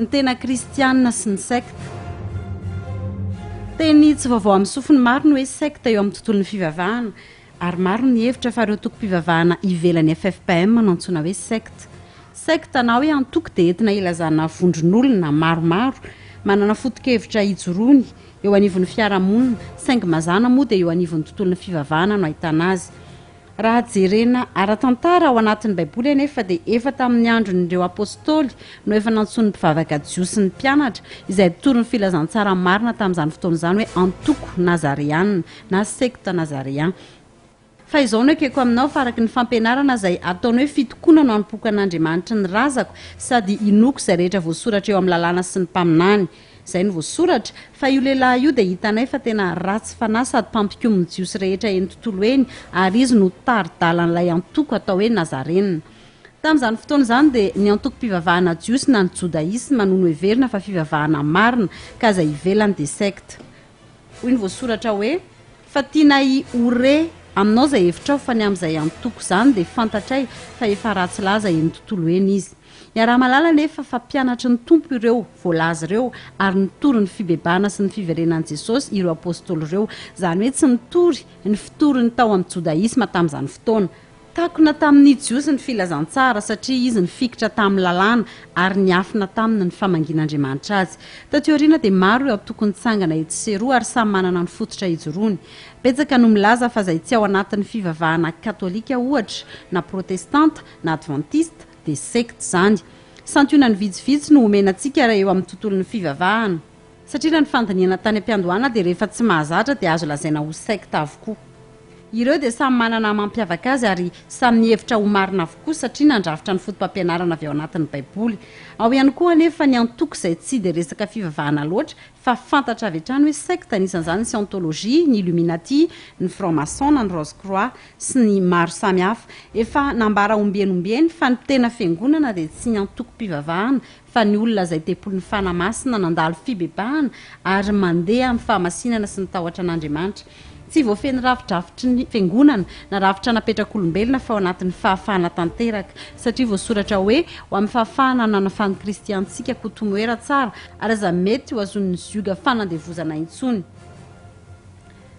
Ny tena kristianina sy ny sekta. Teny tsy vaovao amin'ny sofiny maro ny hoe sekta eo amin'ny tontolon'ny fivavahana, ary maro ny mihevitra fa ireo tokom-pivavahana ivelan'ny ffpm no antsoina hoe sekta. Sekta na hoe antoko dia entina ilazana vondron'olona maromaro manana foto-kevitra ijoroany eo anivon'ny fiarahamonina, saingy mazàna moa dia eo anivon'ny tontolon'ny fivavahana no ahitana azy. Raha jerena ara-tantara ao anatin'ny Baiboly anefa dia efa tamin'ny andron'ireo Apostoly no efa nantsoin'ny mpivavaka jiosy ny mpianatra izay mpitory ny filazantsara marina tamin'izany fotoana izany hoe antoko Nazareana na sekta Nazarean. Fa izao no ekeko aminao fa araka ny fampianarana izay ataony hoe fitokoana no anompoako an'Andriamanitry ny razako sady inoako izay rehetra voasoratra eo amin'ny lalàna sy ny mpaminany. Izay no voasoratra, fa io lehilahy io dia hitanay fa tena ratsy fanahy sady mpampikomy ny Jiosy rehetra eny tontolo eny, ary izy no tari-dalan'ilay antoko atao hoe Nazarenina. Tamin'izany fotoana izany dia ny antokom-pivavahana jiosy na ny jodaisma no noheverina fa fivavahana marina, ka izay ivelany dia sekta. Hoy ny voasoratra hoe, Fa tianay ho re aminao izay hevitrao, fa ny amin'izay antoko izany dia fantatray fa efa ratsy laza eny tontolo eny izy. Iaraha-mahalala anefa fa mpianatry ny Tompo ireo voalaza ireo ary nitory ny fibebahana sy ny fiverenan'i Jesosy ireo apostoly ireo, izany hoe tsy nitory ny fitoriny tao amin'ny jodaisma tamin'izany fotoana. Takona tamin'ny Jiosy ny filazantsara satria izy nifikitra tamin'ny lalàna ary niafina taminy ny famangian'Andriamanitra azy. Taty aoriana dia maro ireo antoko nitsangana etsy sy eroa ary samy manana ny fototra ijoroany. Betsaka no milaza fa izay tsy ao anatin'ny fivavahana katolika ohatra, na protestanta, na advantista, dia sekta izany. Santionany vitsivitsy no omena antsika raha eo amin'ny tontolon'ny fivavahana. Satria raha ny fandinihana tany am-piandohana dia rehefa tsy mahazatra dia azo lazaina ho sekta avokoa. Ireo dia samy manana mampiavaka azy ary samy mihevitra ho marina avokoa satria nandrafitra ny fotopampianarana avy ao anatin'ny Baiboly. Ao ihany koa anefa ny antoko izay tsy dia resaka fivavahana loatra fa fantatra avy hatrany hoe sekta, anisan'izany ny Scientologie, ny Illuminati, ny Franc Maçon na ny Rose Croix sy ny maro samy hafa. Efa nambara ombieny ombieny fa ny tena fiangonana dia tsy ny antokom-pivavahana fa ny olona izay tempolin'ny Fanahy Masina nandalo fibebahana ary mandeha amin'ny fahamasinana sy ny tahotra an'Andriamanitra. Tsy voafehy ny rafidrafitry ny fiangonana na rafitra napetrak'olombelona fa ao anatin'ny fahafahana tanteraka, satria voasoratra hoe, Ho amin'ny fahafahana no nanafahan'i Kristy antsika, koa tomoera tsara, ary aza mety ho azon'ny zioga fanandevozana intsony.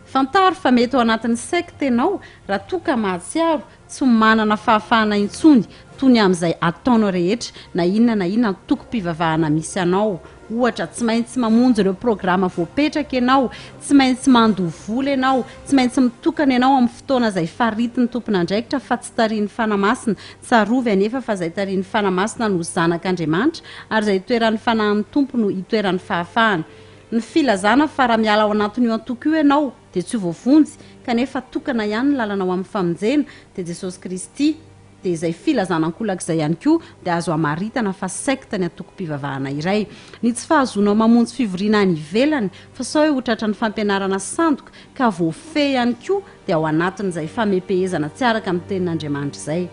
Fantaro fa mety ao anatin'ny sekta ianao raha toa ka mahatsiaro tsy manana fahafahana intsony toy ny amin'izay ataonao rehetra na inona na inona antokom-pivavahana misy anao. Ohatra, tsy maintsy mamonjy ireo programa voapetraka ianao, tsy maintsy mandoa vola ianao, tsy maintsy mitokana ianao amin'ny fotoana izay faritin'ny tompon'andraikitra fa tsy tarihin'ny Fanahy Masina. Tsarovy anefa fa izay tarihin'ny Fanahy Masina no zanak'Andriamanitra ary izay itoeran'ny Fanahin'ny Tompo no itoeran'ny fahafahana. Ny filazana fa raha miala ao anatin'io antoko io ianao, dia tsy ho voavonjy, kanefa tokana ihany ny lalana ho amin'ny famonjena, dia Jesosy Kristy, dia izay filazana ankolaka izay ihany koa dia azo hamaritana fa sekta ny antokom-pivavahana iray. Ny tsy fahazoanao mamonjy fivoriana any ivelany fa sao hoe ho tratran'ny fampianarana sandoka ka voafehy ihany koa dia ao anatin'izay famepehezana tsy araka ny tenin'Andriamanitra izay.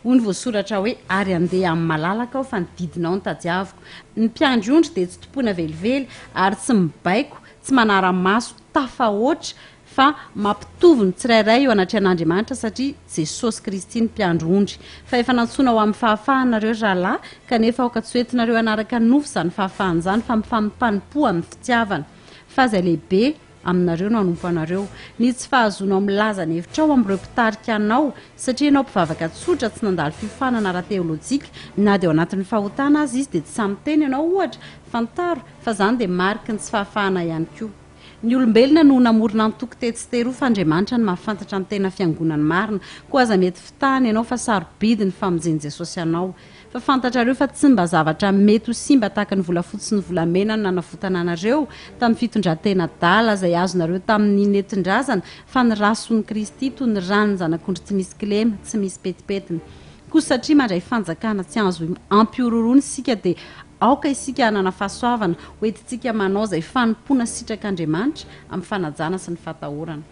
Hoy ny voasoratra hoe, Ary handeha amin'ny malalaka aho, fa ny didinao no tadiaviko. Ny mpiandry ondry dia tsy tompoina velively, ary tsy mibaiko, tsy manara-maso tafahoatra, fa mampitovy ny tsirairay eo anatrehan'Andriamanitra, satria Jesosy Kristy no mpiandry ondry. Fa efa nantsoina ho amin'ny fahafahana nareo, ry rahalahy, kanefa aoka tsy ho entinareo hanaraka ny nofo izany fahafahana izany, fa mifampanompoa amin'ny fitiavana. Fa izay lehibe aminareo no hanompo anareo. Ny tsy fahazoanao milaza ny hevitrao amin'ireo mpitarika anao, satria ianao mpivavaka tsotra tsy nandalo fiofanana ara-teolojika, na dia ao anatin'ny fahotana aza izy dia tsy sahy miteny ianao ohatra, fantaro fa izany dia mariky ny tsy fahafahana ihany koa. Ny olombelona no namorona antoko tetsy sy teroa fa Andriamanitra no mahafantatra ny tena fiangonany marina, koa aza mety fitahana ianao fa sarobidy ny famonjen'i Jesosy anao. Fa fantatrareo fa tsy mba zavatra mety ho simba tahaka ny volafotsy sy ny volamena no nanavotana anareo tamin'ny fitondran-tena adala izay azonareo tamin'ny nentin-drazana, fa ny ra soan'i Kristy toy ny ran'ny zanak'ondry tsy misy kilema, tsy misy pentipentina. Koa satria mandray fanjakana tsy azo ampihorohoroana isika, dia aoka isika hanana fahasoavana hoentintsika manao izay fanompoana sitrak'Andriamanitra amin'ny fanajana sy ny fatahorana.